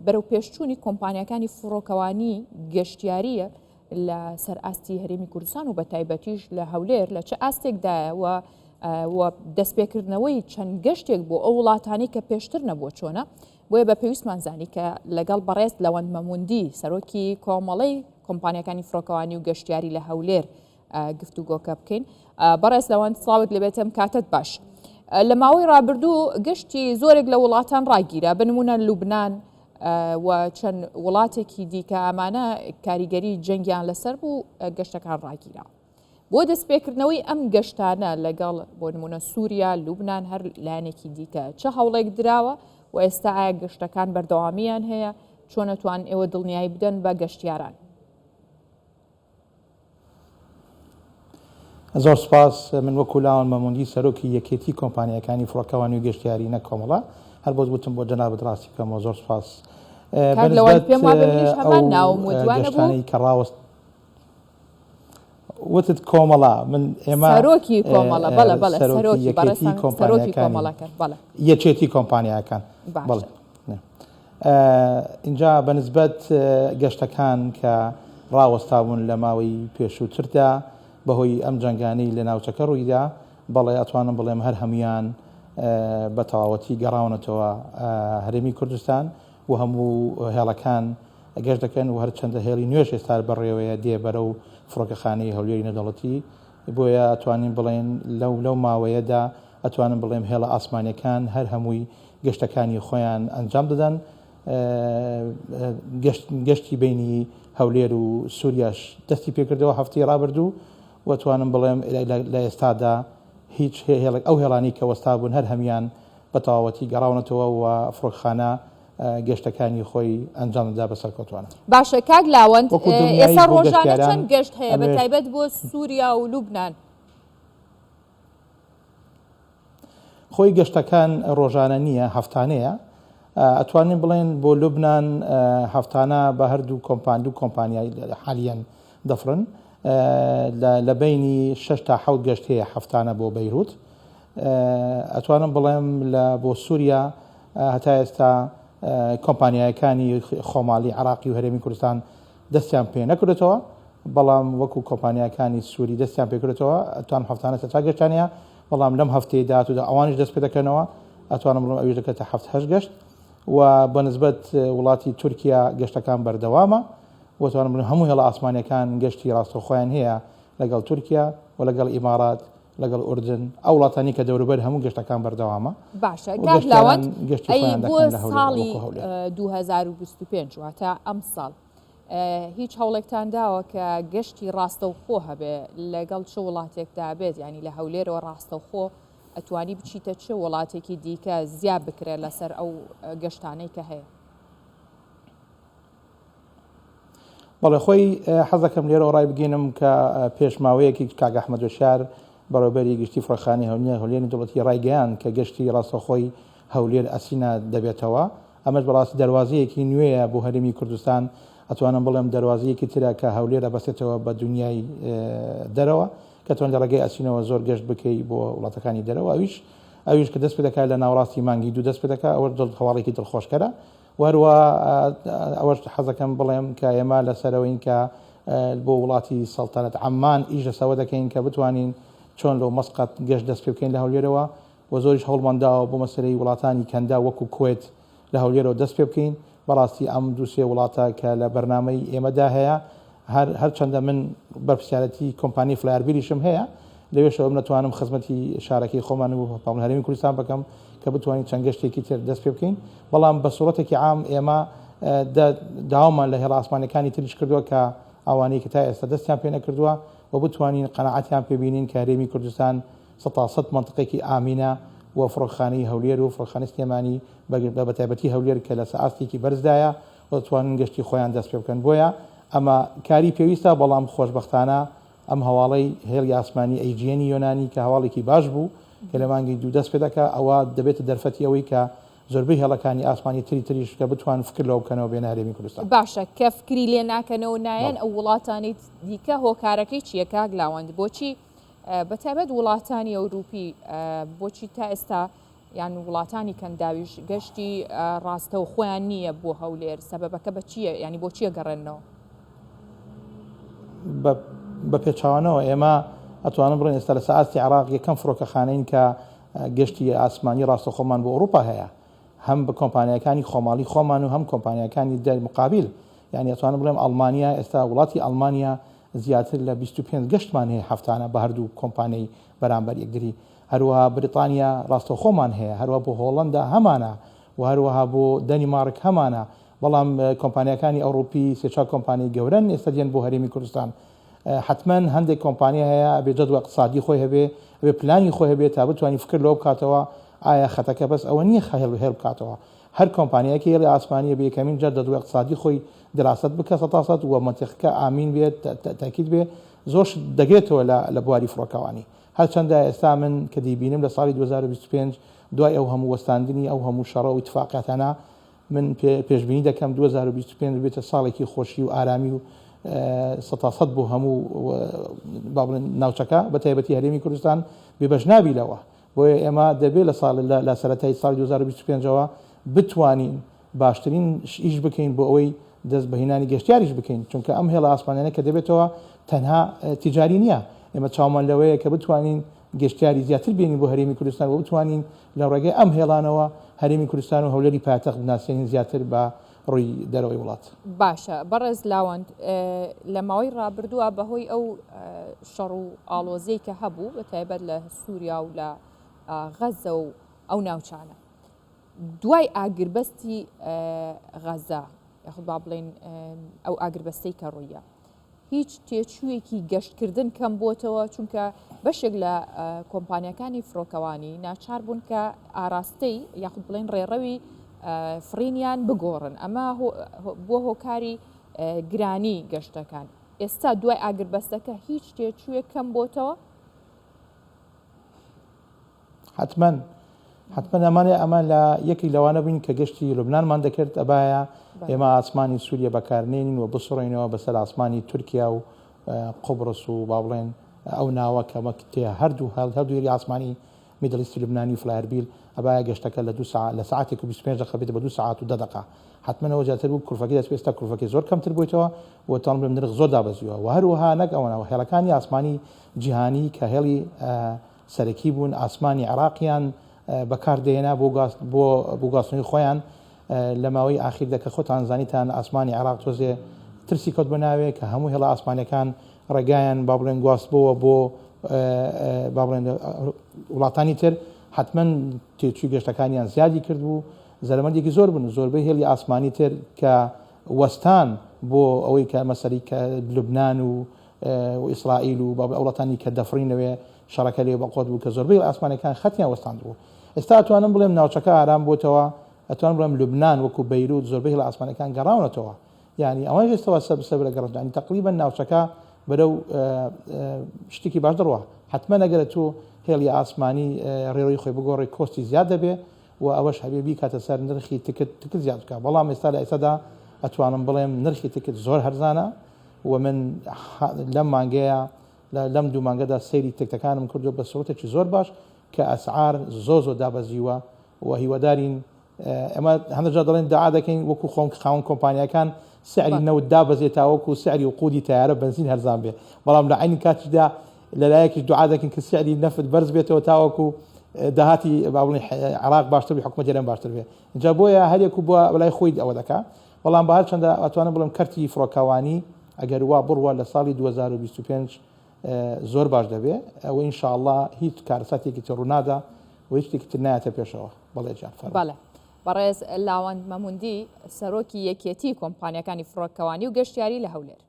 بەرەو پێشچوونی کۆمپانیاکانی فڕۆکەوانی گەشتیاریە لە سەر ئاستی هەرێمی کوردستان و بە تایبەتیش لە هەولێر لە چ ئاستێکدایە و و دەستپێکردنەوەی چەند گەشتێک بۆ ئەو وڵاتانی کە پێشتر نەبووە چۆنە بۆیە بە پێویستمان زانی کە لەگەڵ بەڕێز لەوەند مەموندی سەرۆکی کۆمەڵەی کۆمپانیەکانی فڕۆکەوانی و گەشتیاری لە هەولێر گفتوگۆکە بکەین. بەڕێز لەوەند سڵاوت لێبێتم کاتت باش. لە ماوەی ڕابردوو گەشتی زۆرێک لە وڵاتان ڕاگیرا بە نمونە لوبناان و چەند وڵاتێکی دیکە ئەمانە کاریگەری جەنگیان لەسەر بوو گەشتەکان ڕاگیرا. بۆ دەستپێکردنەوەی ئەم گەشتانە لەگەڵ بۆ نمونە سووریا لوبناان هەر لایەنێکی دیکە چ هەوڵێک دراوە و ئێستا ئایا گەشتەکان بەردەوامیان هەیە چۆن ئەتوان ئێوە دڵنیایی بدەن بە گەشتیاران؟ زۆر سوپاس، من وەکو لاوان مەموندی سەرۆکی یەکێتی کۆمپانیاکانی فڕۆکەوانی و گەشتیاری نەک کۆمەڵە هەر بۆت وتم بۆ جەنابت ڕاستی بکەمەوە زۆر سوپاس کاک لەوان پێم وابێ منیش هەمان ناوم وتوانە بوو گەشتانەی کە ڕاوەست وتت کۆمەڵە من ئێمە سەرۆکی کۆمەڵە بەڵێ بەڵێ سەرۆکی یەکێتی کۆمپانیاکانی بەڵێ یەکێتی کۆمپانیاکان بەڵێ ئینجا بە نسبەت گەشتەکان کە ڕاوەستابوون لە ماوەی پێشووتردا بەهۆی ئەم جەنگانەی لە ناوچەکە ڕوویدا، بەڵێ ئەتوانم بڵێم هەر هەموویان بە تەواوەتی گەڕاونەتەوە هەرێمی کوردستان و هەموو هێڵەکان گەشت دەکەن و هەرچەندە هێڵی نوێش ئێستا بەڕێوەیە دێ بەرەو فڕۆکەخانەی هەولێری نێودەوڵەتی بۆیە ئەتوانین بڵێین لەو لەو ماوەیەدا ئەتوانم بڵێم هێڵە ئاسمانیەکان هەر هەمووی گەشتەکانی خۆیان ئەنجام دەدەن گەشتی بینی هەولێر و سووریاش دەستی پێکردەوە هەفتەی ڕابردوو و توانم بڵێم لە ئێستادا هیچ هێڵێک ئەو هێڵانی کە وەستا بوون هەر هەموان بە تەواوەتی گەڕاونەتەوە و فڕۆکخانە گەشتەکانی خۆی ئەنجام دەدا بە سەرکەوتوانە. باشە کاک لاوەند ئێستا ڕۆژانە چەند گەشت هەیە بە تایبەت بۆ سووریا و لوبناان؟ خۆی گەشتەکان ڕۆژانە نییە هەفتانەیە ئەتوانین بڵێن بۆ لوبناان هەفتانە بە هەردوو کۆمپان دوو کۆمپانیای حالیەن دەفرن لە بینی 6 تا حوت گەشت هەیە هەفتانە بۆ بەیروت ئەتوانم بڵێم لە بۆ سووریا هەتا ئێستا کۆمپانیایەکانی خۆماڵی عراقی و هەرێمی کوردستان دەستیان پێ نەکردێتەوە بەڵام وەکو کۆمپانیاکانی سووری دەستیان پێکردێتەوە ئەتوان هەفتانە سەتا گەشتانە بەڵام لەم هەفتەی داهاتوودا ئەوانیش دەست پێ دەکەنەوە ئەتوانم بڵێم ئەویش دەکاتە هەفت هەشت گەشت و بەنسبەت وڵاتی تورکیا گەشتەکان بەردەوامە وتوانم بڵێم هەموو هێڵە ئاسمانیەکان گەشتی ڕاستەوخۆیان هەیە لەگەڵ تورکیا و لەگەڵ ئیمارات لەگەڵ ئوردن ئەو وڵاتانی کە دەوروبەر هەموو گەشتەکان بەردەوامە. باشە کاک لاوەند ئەی بۆ ساڵی 2025 واتە ئەمساڵ هیچ هەوڵێکتان داوە کە گەشتی ڕاستەوخۆ هەبێ لەگەڵ چ وڵاتێکدا بێت ینی لە هەولێرەوە ڕاستەوخۆ ئەتوانی بچیتە چ وڵاتێکی دیکە زیاد بکرێت لەسەر ئەو گەشتانەی کە هەیە؟ بەڵێ خۆی حەزەکەم لێرەوە ڕای بگەینم کە پێش ماوەیەکی کاک ئەحمەد وشار بەڕێوبەری گشتی فڕۆکخانەی هەولێر هەولێری دەوڵەتی ڕایگەیاند کە گەشتی ڕاستەوخۆی هەولێر ئەسینا دەبێتەوە ئەمەش بەڕاستی دەروازەیەکی نوێیە بۆ هەرێمی کوردستان ئەتوانم بڵێم دەروازەیەکی ترە کە هەولێر ئەبەستێتەوە بە دنیای دەرەوە کە تۆن لە ڕێگەی ئەسینەوە زۆر گەشت بکەی بۆ وڵاتەکانی دەرەوە ئەویش ئەویش کە دەست پێ دەکات لە ناوەڕاستی مانگی دوو دەست پێ دەکات ئەوەش دڵ هەواڵێکی دڵخۆشکەرە و هەروە ئەوەش حەزەکەم بڵێم کە ئێمە لەسەرەوەین کە بۆ وڵاتی سەڵتەنەت عەممان ئیش لەسەوە دەکەین کە بتوانین چۆن لۆ مەسقەت گەشت دەست پێ بکەین لە هەولێرەوە و زۆریش هەوڵمان داوە بۆ مەسەلەی وڵاتانی کەنداو وەکو کوێت لە هەولێرەوە دەست پێ بکەین بەڕاستی ئەم دوو سێ وڵاتە کە لە بەرنامەی ئێمەدا هەیە هەر هەرچەندە من بەرپرسیارەتی کۆمپانی فلایەربیریشم هەیە لەوێشەوە من ئەتوانم خزمەتی شارەکەی خۆمان و پاڵ هەرێمی کوردستان بکەم کە بتوانین چەند گەشتێکی تر دەست پێ بکەین بەڵام بە سوڕەتێکی عام ئێمە داوامان لە هێڵە ئاسمانەکانی تریش کردووە کە ئەوانەی کە تا ئێستا دەستیان پێ نەکردووە و بتوانین قەناعەتیان پێ بینین کە هەرێمی کوردستان سەتا سەد مەنتقێکی ئامینە و فڕۆکخانەی هەولێر و فڕۆکخانەی سلێمانی بە تایبەتی هەولێر کە لە ئاستێکی بەرزدایە و دەتوانن گەشتی خۆیان دەست پێ بکەن بۆیە ئەمە کاری پێویستە بەڵام خۆشبەختانە ئەم هەواڵەی هێڵی ئاسمانی ئەیجیەنی یۆنانی کە هەواڵێکی باش بوو کە لە مانگی دوو دەست پێ دەکا ئەوە دەبێتە دەرفەتی ئەوەی کە زۆربەی هێڵەکانی ئاسمانی تری تریش کە بتوان فکر لەوە بکەنەوە بێنە هەرێمی کوردستان. باشە کە فکری لێ ناکەنەوە و نایەن ئەو وڵاتانەی دیکە هۆکارەکەی چییە کاک لاوەند بۆچی بە تایبەت وڵاتانی ئەوروپی بۆچی تا ئێستا یان وڵاتانی کەنداویش گەشتی ڕاستەوخۆیان نییە بۆ هەولێر، سەبەبەکە بە چییە یانی بۆ چییە گەڕێنەوە؟ بە پێچەوانەوە ئێمە ئەتوانم بڵێن ئێستا لەسەر ئاستی عێراق یەکەم فڕۆکەخانەین کە گەشتی ئاسمانی ڕاستەوخۆمان بۆ ئەوروپا هەیە هەم بە کۆمپانیاکانی خۆماڵی خۆمان و هەم کۆمپانیاکانی دەر مقابل یعنی ئەتوانم بڵێم ئەڵمانیا ئێستا وڵاتی ئەڵمانیا زیاتر لە 25 گەشتمان هەیە هەفتانە بە هەردوو کۆمپانیای بەرامبەر یەکدری هەروەها بریتانیا ڕاستەوخۆمان هەیە هەروە بۆ هۆڵندا هەمانە و هەروەها بۆ دەنیمارک هەمانە بەڵام کۆمپانیاکانی ئەوڕوپی سێ چوار کۆمپانیای گەورەن ئێستا دێن بۆ هەرێمی کوردستان حتمما هەندێک کۆمپانیا هەیە ئەبێ جەدوە اقتصادی خۆی هەبێ ئەبێ پلانی خۆی هەبێ تا بتوانانی فکر لەوە بکاتەوە ئایا خەتەکە بەس ئەوە نییە خەهێڵ هێڵ بکاتەوە هەر کۆمپانیایەکی هێڵی ئاسمانیە بە یەکەمین جار جەدوە اقتصادی خۆی دراست بکە سەتا سەد و مەنتیقەکە ئامین بێت تاکید بێ زۆر شت دەگرێتەوە لە لە بواری فڕۆکەوانی هەرچەندە ئێستا من کە دەیبینم لە ساڵی 2025 دوای ئەو هەموو وەستاندنی ئەو هەموو شەڕە و ئیتفاقاتانە من پێشبینی دەکەم 2025 ببێتە ساڵێکی خۆشی و ئارامی و سەتا سەد بۆ هەموو با بڵێن ناوچەکە بە تایبەتی هەرێمی کوردستان بێبەش نابی لەوە بۆیە ئێمە دەبێت لە ساڵ لە سەرەتای ساڵی 2025ەوە بتوانین باشترین ئیش بکەین بۆ ئەوەی دەست بە هێنانی گەشتیاریش بکەین چونکە ئەم هێڵە ئاسمانیانە کە دەبێتەوە تەنها تیجاری نییە ئێمە چاومان لەوەیە کە بتوانین گەشتیاری زیاتر بێنین بۆ هەرێمی کوردستان و بتوانین لە ڕێگەی ئەم هێڵانەوە هەرێمی کوردستان و هەولێری پایتەخت بناسێنین زیاتر بە ڕووی دەرەوەی وڵات. باشە بەڕێز لاوەند لە ماوەی ڕابردووە بەهۆی ئەو شەڕ و ئاڵۆزیەی کە هەبوو بە تایبەت لە سووریا و لە غەزە و ئەو ناوچانە دوای ئاگربەستی غەزە یاخود با بڵێین ئەو ئاگربەستەی کە ڕوویە هیچ تێچوویەکی گەشتکردن کەم بۆتەوە چونکە بەشێک لە کۆمپانیەکانی فڕۆکەوانی ناچار بوون کە ئاراستەی یاخود بڵێن ڕێڕەوی فڕینیان بگۆڕن ئەمە بووە هۆکاری گرانی گەشتەکان ئێستا دوای ئاگربەستەکە هیچ تێچوویەک کەم بۆتەوە؟ حەتمەن حەتمەن ئەمانە ئەمە لە یەکێک لەوانە بووین کە گەشتی لوبنانمان دەکرد ئەبایە ئێمە ئاسمانی سووریە بەکارنێنین و بسڕینەوە بەسەر ئاسمانی تورکیا و قوبرس و با بڵێن ئەو ناوە کە وەک تێ هەردوو هەڵ هەردوو هێلی ئاسمانی Middle East ی لوبنانی و Flyerbil ئەبایە گەشتەکە لە دوو سەعات لە سەعاتێک و 25 دقە بێت بە دوو سەعات و دە دقە حەتمەن ئەوە زیاتر بوو کورفەکەی دەست ئێستا کورفەکەی زۆر کەمتر بوویتەوە و تاڵم بڵێم نرخ زۆر دابەزیوە و هەروەها نەک ئەوەنەوە هێڵەکانی ئاسمانی جیهانی کە هێڵی سەرەکی بوون ئاسمانی عێراقیان بەکار دەهێنا بۆ بۆ بۆ گواستنەوەی خۆیان لە ماوەی ئاخیردا کە خۆتان زانیتان ئاسمانی عێراق تۆزێ ترسی کەوت بە ناوێ کە هەموو هێڵە ئاسمانەکان ڕێگایان با بڵێن گواستبەوە بۆ با بڵێن وڵاتانی تر حتمما تێچووی گەشتەکانیان زیادی کرد بوو زەرمەندێکی زۆر بوون زۆربەی هێڵی ئاسمانی تر کە وەستان بۆ ئەوەی کە مەسەری کە لوبناان و و ئیسرائیل و با وڵاتانی کە دەفڕین لەوێ شەڕەکە لێ بەقوەت بوو کە زۆربەی ئاسمانەکان خەتیان وەستاندبوو. ئێستا ئەتوانم بڵێم ناوچەکە ئارام بۆتەوە، ئەتوانم بڵێم لوبنان وەکو بەیروت زۆربەی هێڵە ئاسمانەکان گەڕاونەتەوە. یانی ئەوانیش ئێستا وا سەر بە سەر گەڕان. یانی تەقریبەن ناوچەکە بەرەو شتێکی باش دەڕوا. حەتمەن ئەگەر ئەتوو هێڵی ئاسمانی ڕێڕەوی خۆی بگۆڕی cost ی زیاد دەبێ و ئەوەش هەبێ بیکاتە سەر نرخی تکت تکت زیاد بکا. بەڵام ئێستا لە ئێستادا ئەتوانم بڵێم نرخی تکت زۆر هەرزانە و من لەم مانگەیە لەم دوو مانگەدا سەیری تکتەکانم کردووە بە سروتێکی زۆر باش کە ئەسعار زۆر زۆر دابەزیوە و هیوادارین ئەمە هەندێک جار دەڵێن داعا دەکەین وەکو خۆم خاوەن کۆمپانیاکان سعری نەوت دابەزێت تاوەکو سعری وقودی تەیارە بەنزین هەرزان بێ بەڵام لە عینی کاتیشدا لەلایەکیش دوعا دەکەین کە سعری نەفت بەرز بێتەوە تاوەکو داهاتی با بڵێین عێراق باشتر بێ حکومەتی هەرێم باشتر بێ اینجا بۆیە هەرێک و بۆ بەلای خۆی ئەوە دەکا بەڵام بە هەرچەندە ئەتوانم بڵێم کەرتی فڕۆکەوانی ئەگەر وا بڕوا لە ساڵی 2025 زۆر باش دەبێ ئەوە ان شاء اللە هیچ کارەساتێکی تر ڕوونادا و هیچ شتێکی تر نایەتە پێشەوە بەڵێ گیان فەرموو. بەڵێ بەڕێز لاوەند مەموندی سەرۆکی یەکێتی کۆمپانیاکانی فڕۆکەوانی و گەشتیاری لە هەولێر.